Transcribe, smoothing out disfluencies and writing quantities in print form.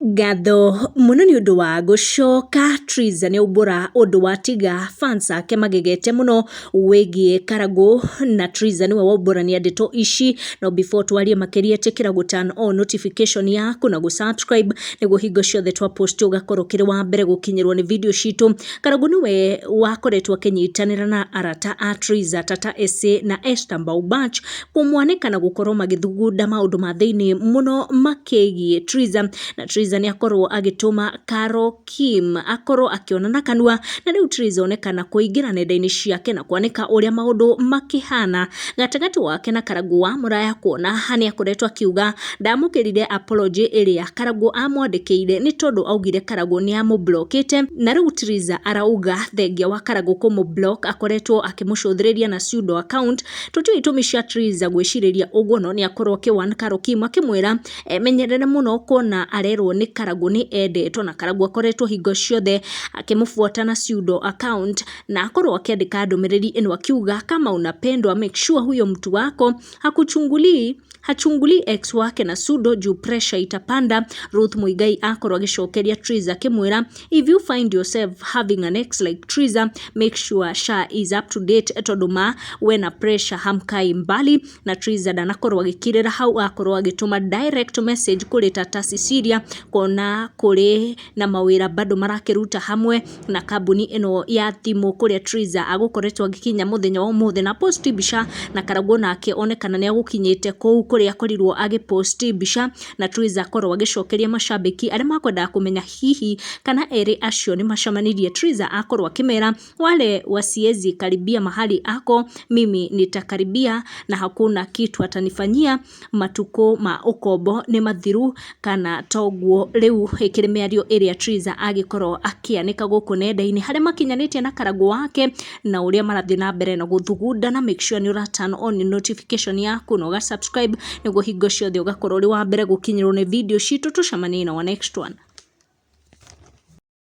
Ngatho mũno nĩ ũndũ wa gũcoka. Triza nĩ aumbũra ũndũ watiga fans ake magegete mũno wĩgiĩ Karangũ, na Triza nĩwe waumbũrania ndeto ici. No before twarie makĩria, ĩtĩkĩra gũ turn on notification yaku na gũ subscribe nĩguo hingo ciothe twa post ũgakorwo ũkĩrĩ wa mbere gũkinyĩrwo nĩ video citũ. Karangũ nĩwe wakoretwo akĩnyitanĩra na arata a Triza, Tata Ese na Esther Mbaubach, kũmwanĩka na gũkorwo magĩthugunda maũndũ ma thĩinĩ mũno makĩgiĩ Triza, na Triza nĩ akorwo agĩtũma Carol Kim akorwo akĩona na kanua. Na rĩu Triza onekana kũingĩra nenda-inĩ ciake na kwanĩka ũrĩa maũndũ makĩhana gatagatĩ wake na Karangũ wa Mũraya, kuona nĩ akoretwo akiuga ndamũkĩrire apology ĩrĩa Karangũ amwandĩkĩire nĩ tondũ augire Karangũ nĩ amũblokĩte. Na rĩu Triza arauga thengia wa Karangũ kũmũblock, akoretwo akĩmũcũthĩrĩria na pseudo account. Tũtiũĩ itũmi cia Triza gwĩcirĩria ũguo, no nĩ akorwo akĩwan Carol Kim akĩmwĩra emenyerere mũno, kuona arerwo nĩ Karangũ nĩ endetwo na Karangũ akoretwo hingo ciothe akĩmũbuata na pseudo account, na akorwo akĩandĩka ndũmĩrĩri ĩno akiuga, "Kama unapendwa, make sure huyo mtu wako hakuchungulii, hachungulii ex wake na pseudo juu pressure itapanda." Ruth Muigai akorwo agĩcokeria Triza akĩmwĩra, "If you find yourself having an ex like Triza, make sure SHA is up to date, tondũ ma we na pressure hamkai mbali." Na Triza ndanakorwo agĩkirĩra hau, akorwo agĩtũma direct message kũrĩ Tata Cecilia, kuona kũrĩ na mawĩra bado marakĩruta hamwe na kambuni ĩno ya thimũ, kũrĩa Triza agũkoretwo agĩkinya mũthenya wa ũmũthĩ na post mbica na Karangũ, nake onekana nĩ agũkinyĩte kũu kũrĩa akorirwo agĩposti mbica. Na Triza akorwo agĩcokeria mashabiki arĩa makwendaga kũmenya hihi kana erĩ acio nĩ macemanirie. Triza akorwo akĩmera, "Wale wasiezi karibia mahali ako, mimi nitakaribia na hakuna kitu atanifanyia. Matukũ ma ũkombo nĩ mathiru kana toguo?" Rĩu ĩkĩrĩ mĩario ĩrĩa Triza agĩkorwo akĩanĩka gũkũ nenda-inĩ harĩa makinyanĩtie na Karangũ wake na ũrĩa marathiĩ na mbere na gũthugunda. Na make sure nĩ ũra turn on notification yaku na ũga subscribe nĩguo hingo ciothe ũgakorwo ũrĩ wa mbere gũkinyĩrwo nĩ video citũ. Tũcemanie na wa next one.